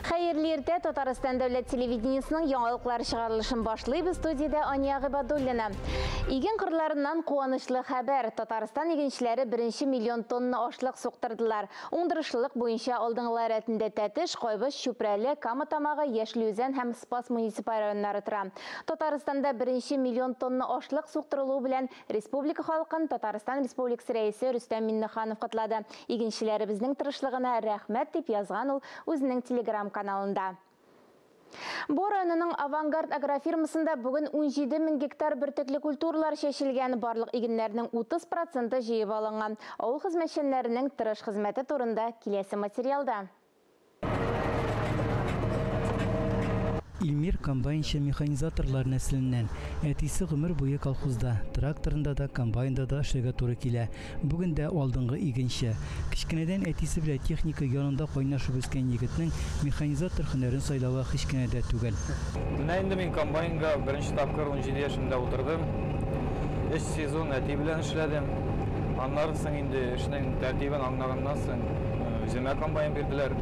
Хәерле иртә, Татарстан дәүләт телевидениесының яңалыклар чыгарылышын башлыйбыз. Студиядә Ания Гыйбадуллина. Иген кырларыннан куанычлы хәбәр. Татарстан игенчеләре беренче миллион тонна ашлык суктырдылар. Уңдырышлылык буенча алдынгылар рәтендә Тәтеш, Кайбыч, Чүпрәле, Кама Тамагы, Яшел Үзән һәм Спас муниципаль районнары тора. Татарстанда беренче миллион тонна ашлык суктырылуы белән республика халкын Татарстан Республикасы Рәисе Рөстәм Миңнеханов котлады. Игенчеләребезнең тырышлыгына рәхмәт, дип язган ул үзенең телеграм-каналында. Бу районының Авангард агрофирмасында бүген 17 мең гектар бөртекле культуралар чәчелгән, барлык игеннәрнең 30 проценты җыеп алынган. Авыл хезмәтчәннәренең тырыш хезмәте турында киләсе материалда. Илмир комбайнчы механизаторлар нәселеннән. Әтисе гомер буе колхозда, тракторында да, комбайнда да эшләргә туры килә. Бүген дә алдынгы игенче. Кечкенәдән әтисе белән техника янында кайнашып үскән егетнең механизатор һөнәрен сайлавы һич кенә дә түгел. Менә инде мин комбайнга беренче тапкыр 17 яшемдә утырдым. 3 сезон әти белән эшләдем. Аннары соң инде эшнең тәртибен аңлаганнан соң үземә комбайн бирделәр.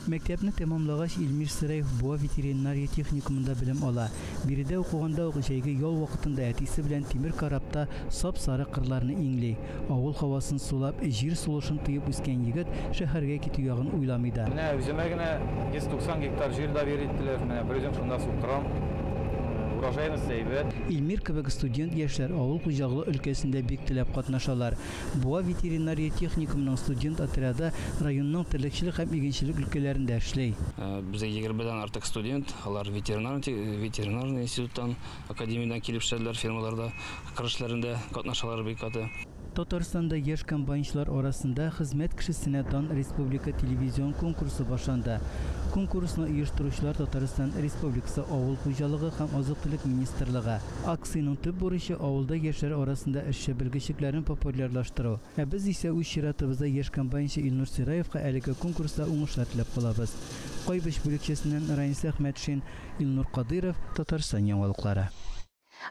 Мәктәпне тәмамлагач, Илмир Сираев Буа ветеринария техникумында белем ала. Биредә укыганда ук җәйге ял вакытында әтисе белән тимер корабта сап-сары кырларны иңли. Авыл һавасын сулап, җир сулышын тоеп үскән егет шәһәргә китү ягын уйламый да. Менә үземә генә 190 гектар җир дә бирделәр. Менә бер үзем шунда суктырам. Урожайность әйбәт. Илмир кебек студент яшьләр авыл хуҗалыгы өлкәсендә бик теләп катнашалар. Буа ветеринария техникумының студент отряды районның терлекчелек һәм игенчелек өлкәләрендә эшли. Бездә 20-дән артык студент, алар ветеринарный институттан, академиядән килеп эшләделәр, фермаларда, кыр эшләрендә катнашалар бик каты. Татарстанда яшь комбайнчылар арасында хезмәт кешесенә дан республика телевизион конкурсы башланды. Конкурсны оештыручылар Татарстан Республикасы авыл хуҗалыгы һәм азык-төлек министрлыгы. Акциянең төп бурычы авылда яшьләр арасында эшче белгечлекләрен популярлаштыру. Ә без исә үз чиратыбызда яшь комбайнчы Илнур Сираевка әлеге конкурста уңышлар теләп калабыз. Кайбыч бүлекчәсеннән Раиса Әхмәтшин, Илнур Кадыйров, Татарстан яңалыклары.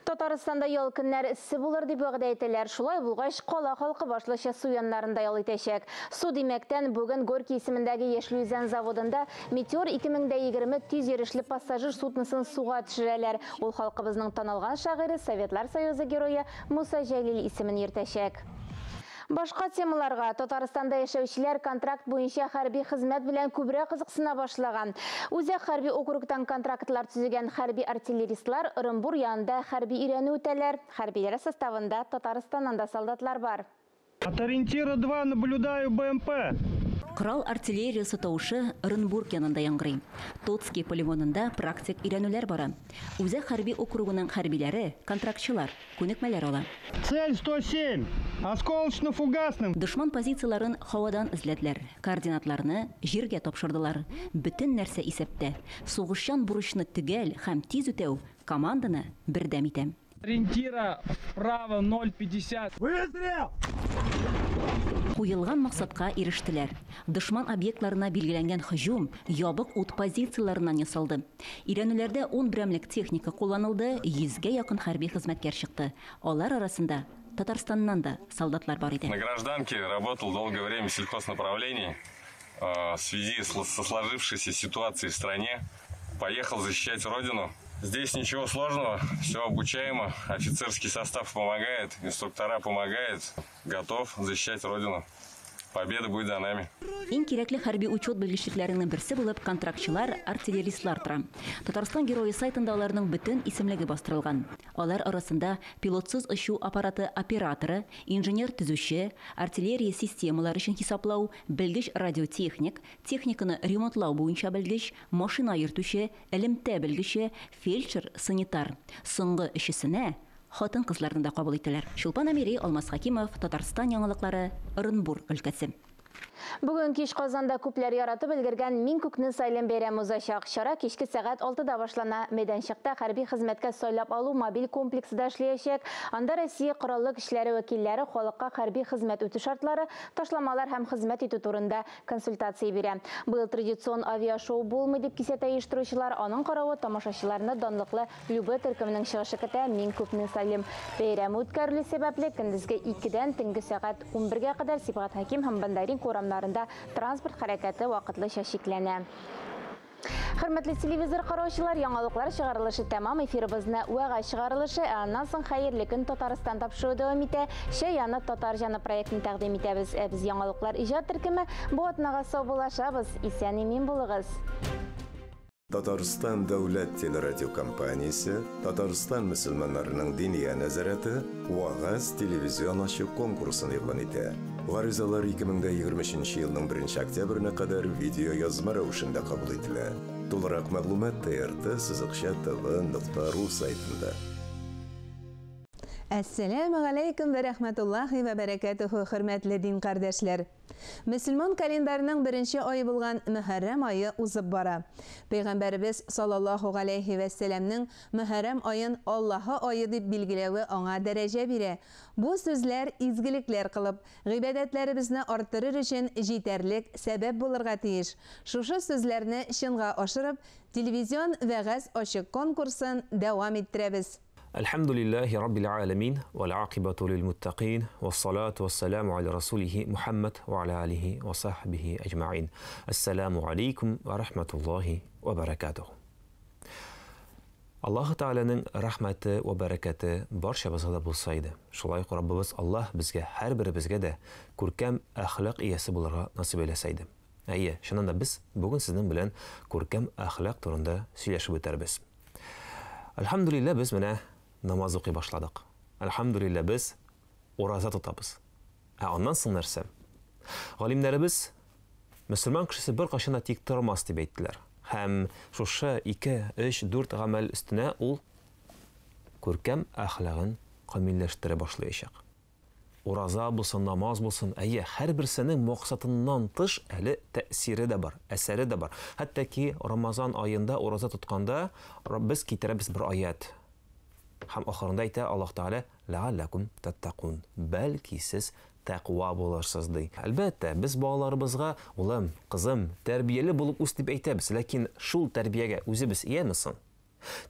Татарстанда ял көннәре эссе булыр дип вәгъдә итәләр. Шулай булгач, кала халкы башлыча су яннарында ял итәчәк. Су димәктән, бүген Горький исемендәге Яшел Үзән заводында Метеор 2020 тиз йөрешле пассажир судносын суга төшерәләр. Ул халкыбызның танылган шагыйре, Советлар Союзы герое Муса Җәлил исемен йөртәчәк. Башка темаларга. Татарстанда яшәүчеләр контракт буенча хәрби хезмәт белән күбрәк кызыксына башлаган. Үзәк хәрби округтан контрактлар төзегән хәрби артиллеристлар Ырынбур янында хәрби өйрәнү үтәләр. Хәрбиләр составында Татарстаннан да солдатлар бар. От ориентира 2 наблюдаю БМП. Корал артиллериясе тавышы Ырынбург янында яңгырый. Тоцкий полигонында практик өйрәнүләр бара. Үзәк хәрби округының хәрбиләре контрактчылар, күнекмәләр ала. Цель 107. Осколочно-фугасным. Дошман позицияләрен һавадан эзләделәр. Координатларны җиргә тапшырдылар. Бөтен нәрсә исәптә. Сугышчан бурычны төгәл һәм тиз үтәү команданы бердәм итә. Ориентира вправо 0,50. Выстрел! Куелган максатка ирештеләр. Дошман объектларына билгеләнгән һөҗүм ябык ут позицияләреннән ясалды. Өйрәнүләрдә 10 берәмлек техника кулланылды, 100гә якын хәрби хезмәткәр чыкты. Алар арасында Татарстаннан да солдатлар бар иде. На гражданке работал долгое время в сельхознаправлении. В связи со сложившейся ситуацией в стране поехал защищать родину. Здесь ничего сложного, все обучаемо, офицерский состав помогает, инструктора помогают, готов защищать родину. Победа будет за нами. Иң кирәкле хәрби учет белгечлекләренең берсе булып контрактчылар, артиллеристлар тора. Татарстан герое сайтында аларның бөтен исемлеге бастырылган. Алар арасында пилотсыз очу аппараты операторы, инженер-төзүче, артиллерия системалары өчен хисаплау, белгеч радиотехник, техниканы ремонтлау буенча белгеч, машина йөртүче, элемтә белгече, фельдшер, санитар. Соңгы өчесенә хатын-кызларны да кабул итәләр. Чулпан Әмири, Алмаз Хакимов, Татарстан яңалыклары, Ырынбур өлкәсе. Бүген кич Казанда күпләр яратып өлгергән Мин күкне сайлыйм бәйрәме узачак. Чара кичке сәгать 6-да башлана. Мәйданчыкта хәрби хезмәткә сайлап алу мобиль комплексы да эшләячәк. Анда Россия Кораллы көчләре вәкилләре халыкка хәрби хезмәт үтү шартлары, ташламалар һәм хезмәт итү турында консультация бирә. Быел традицион авиашоу булмый дип кисәтә оештыручылар. Аның каравы тамашачыларны данлыклы Любэ төркеменең чыгышы көтә. Мин күкне сайлыйм бәйрәме үткәрелү сәбәпле көндезге 2-дән төнге сәгать 11-гә кадәр Сибгат Хәким һәм Бондаренко урамнарында транспорт хәрәкәте вакытлыча чикләнә. Хөрмәтле телевизор караучылар, яңалыклар чыгарылышы тәмам. Эфирыбызны вәгазь чыгарылышы, ә аннан соң Хәерле көн Татарстан тапшыруы дәвам итә. Чәй яны татар җаны проектын тәкъдим итәбез. Ә без яңалыклар иҗат төркеме бу атнага саубуллашабыз. Исән имин булыгыз. Татарстан дәүләт телерадиокомпаниясе, Татарстан мөселманнарының диния нәзарәте Вагаз телевизион ачык конкурсын игълан итә. Гаризалар 2023 елның 1 октябренә кадәр видеоязма рәвешендә кабул ителә. Тулырак мәгълүмат TRT сызыкча tv.ru сайтында. Әссәләмү галәйкүм вә рәхмәтуллаһи вә бәрәкәтүһү, хөрмәтле дин кардәшләр. Мөселман календарының беренче ае булган Мөхәррәм ае узып бара. Пәйгамбәребез саллаллаһу галәйһи вә сәләмнең Мөхәррәм аен Аллаһы ае дип билгеләве аңа дәрәҗә бирә. Бу сүзләр изгелекләр кылып, гыйбадәтләребезне арттырыр өчен җитәрлек сәбәп булырга тиеш. Шушы сүзләрне чынга ашырып, телевизион вәгазь ачык конкурсын дәвам иттерәбез. الحمد لله رب العالمين والعاقبة للمتقين والصلاة والسلام على رسوله محمد وعلى آله وصحبه أجمعين. السلام عليكم ورحمة الله وبركاته. Аллаһ Тәгаләнең рәхмәте вә бәрәкәте барчабызга да булса иде. Шулай ук Раббыбыз Аллаһ безгә һәрберебезгә дә күркәм әхлак иясе булырга насыйп әйләсә иде. Әйе, чыннан да без бүген сезнең белән күркәм әхлак турында сөйләшеп үтәрбез. Әлхәмдүлилләһ, без менә намаз укый башладык. Әлхәмдүлилләһ, без ураза тотабыз. Ә аннан соң нәрсә? Галимнәребез мөселман кешесе беркайчан да тик тормас дип әйттеләр. Һәм шушы 2, 3, 4 гамәл өстенә ул күркәм әхлагын камилләштерә башлаячак. Ураза булсын, намаз булсын, әйе, һәрберсенең максатыннан тыш әле тәэсире дә бар, әсәре дә бар. Хәтта ки Рамазан аенда ураза тотканда без китерәбез бер аят. Һәм ахырында әйтә Аллаһ Тәгалә: "Ләгалләкум таттакун." Бәлки сез тәкъва булырсыз ди. Әлбәттә, без балаларыбызга, улым, кызым, тәрбияле булып үс дип әйтәбез, ләкин шул тәрбиягә үзебез ияме соң?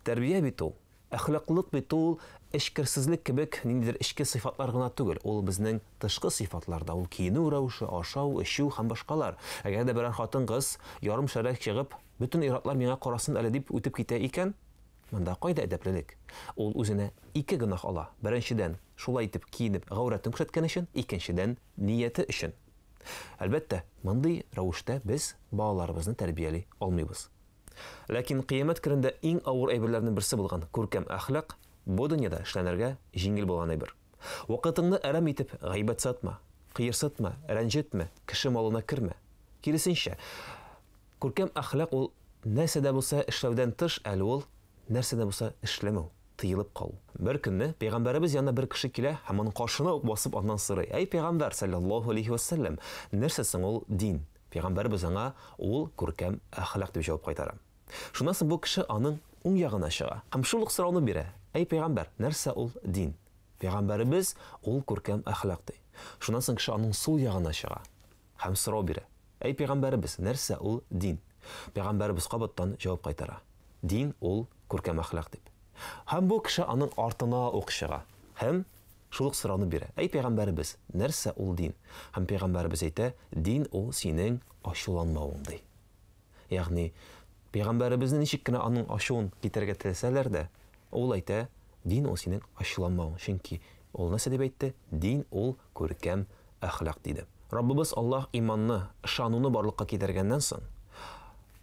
Тәрбия бит ул, әхлаклылык бит ул эчкерсезлек кебек ниндидер эчке сыйфатлар гына түгел, ул безнең тышкы сыйфатлар да, ул киенү рәвеше, ашау, эчү һәм башкалар. Әгәр дә берәр хатын-кыз ярым шәрә чыгып, бөтен ир-атлар миңа карасын әле дип үтеп китә икән, монда кайда әдәплелек? Ул үзенә ике гөнаһ ала. Беренчедән, шулай итеп киенеп гаурәтен күрсәткән өчен, икенчедән, нияте өчен. Әлбәттә, мондый рәвештә без балаларыбызны тәрбияли алмыйбыз. Ләкин кыямәт көнендә иң авыр әйберләрнең берсе булган күркәм әхлак бу дөньяда эшләнергә җиңел булган әйбер. Вакытыңны әрәм итеп гайбәт сатма, кыерсытма, рәнҗетмә, кеше малына кермә. Киресенчә, күркәм әхлак ул нәрсә дә булса эшләүдән тыш әле ул нәрсә дә булса эшләмәү, тыелып калу. Бер көнне пәйгамбәребез янына бер кеше килә һәм аның каршына ук басып аннан сорый: "Әй пәйгамбәр саллаллаһу алейхи ва саллям, нәрсә соң ул дин?" Пәйгамбәребез аңа: "Ул күркәм әхлак" дип җавап кайтара. Шуннан соң бу кеше аның уң ягына чыга һәм шул ук сорауны бирә: "Әй пәйгамбәр, нәрсә ул дин?" Пәйгамбәребез: "Ул күркәм әхлак" ди. Шуннан соң кеше аның сул ягына чыга һәм сорау бирә: "Әй пәйгамбәребез, нәрсә ул дин?" Пәйгамбәребез кабаттан җавап кайтара: "Дин ул күркәм әхлак" дип. Һәм бу кеше аның артына ук чыга һәм шул ук сорауны бирә: "Әй пәйгамбәребез, нәрсә ул дин?" Һәм пәйгамбәребез әйтә: "Дин ул синең ачуланмавың" ди. Ягъни пәйгамбәребезне ничек кенә аның ачуын китерергә теләсәләр дә, ул әйтә: "Дин ул синең ачуланмавың." Чөнки ул нәрсә дип әйтте? Дин ул күркәм әхлак диде. Раббыбыз Аллаһ иманны, ышануны барлыкка китергәннән соң,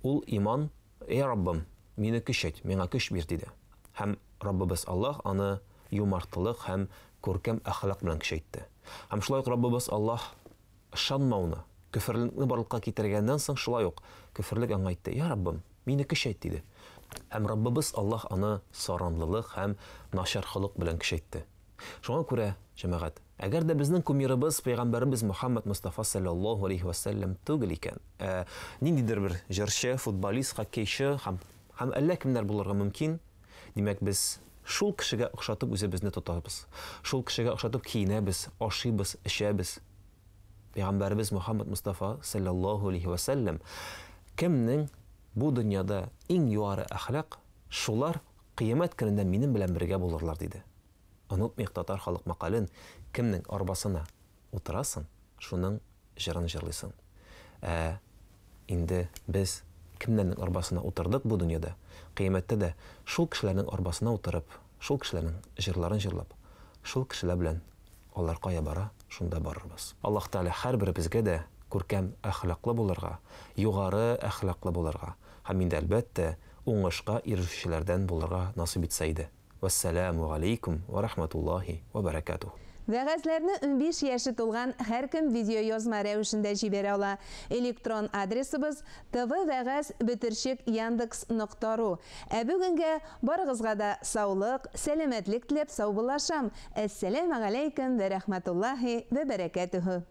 ул иман: "Эй Раббым, мине көчәйт, миңа көч бир" диде. Һәм Раббыбыз Аллаһ аны юмартлык һәм күркәм әхлак белән көчәйтте. Һәм шулай ук Раббыбыз Аллаһ ышанмауны, көферлекне барлыкка китергәннән соң шулай ук көферлек аңа әйтте: "Я Раббым, мине көчәйт" диде. Һәм Раббыбыз Аллаһ аны саранлылык һәм начар холык белән көчәйтте. Шуңа күрә, җәмәгать, әгәр дә безнең кумирыбыз пәйгамбәребез Мухаммад Мустафа саллаллаһу алейхи ва саллям түгел икән, ә ниндидер бер җырчы, футболист, хоккейчы һәм һәм әллә кемнәр булырга мөмкин, димәк, без шул кешегә охшатып үзебезне тотабыз. Шул кешегә охшатып киенәбез, ашыйбыз, эчәбез. Пәйгамбәребез Мухаммад Мустафа саллаллаһу алейхи ва саллям кемнең бу дөньяда иң югары әхлак, шулар кыямәт көнендә минем белән бергә булырлар диде. Онытмыйк татар халык мәкален: кемнең арбасына утырасың, шуның җырын җырлыйсың. Ә инде без кемнәрнең арбасына утырдык бу дөньяда, кыямәттә дә шул кешеләрнең арбасына утырып, шул кешеләрнең җырларын җырлап, шул кешеләр белән алар кая бара, шунда барырбыз. Аллаһ Тәгалә һәрберебезгә дә күркәм әхлаклы булырга, югары әхлаклы булырга һәм инде, әлбәттә, уңышка ирешүчеләрдән булырга насыйп итсә иде. Вәссәламү галәйкүм вә рахмәтуллаһи вә бәрәкәтүһ. Вәгазьләрне 15 яше тулган һәркем видеоязма рәвешендә җибәрә ала. Электрон адресыбыз, tvвәгазь бөтерчек яндекс нокта ру. Ә бүгенгә барыгызга да саулык, сәламәтлек теләп саубуллашам. Әссәләмәгаләйкем вә рәхмәтуллаһи вә бәрәкәтүһү.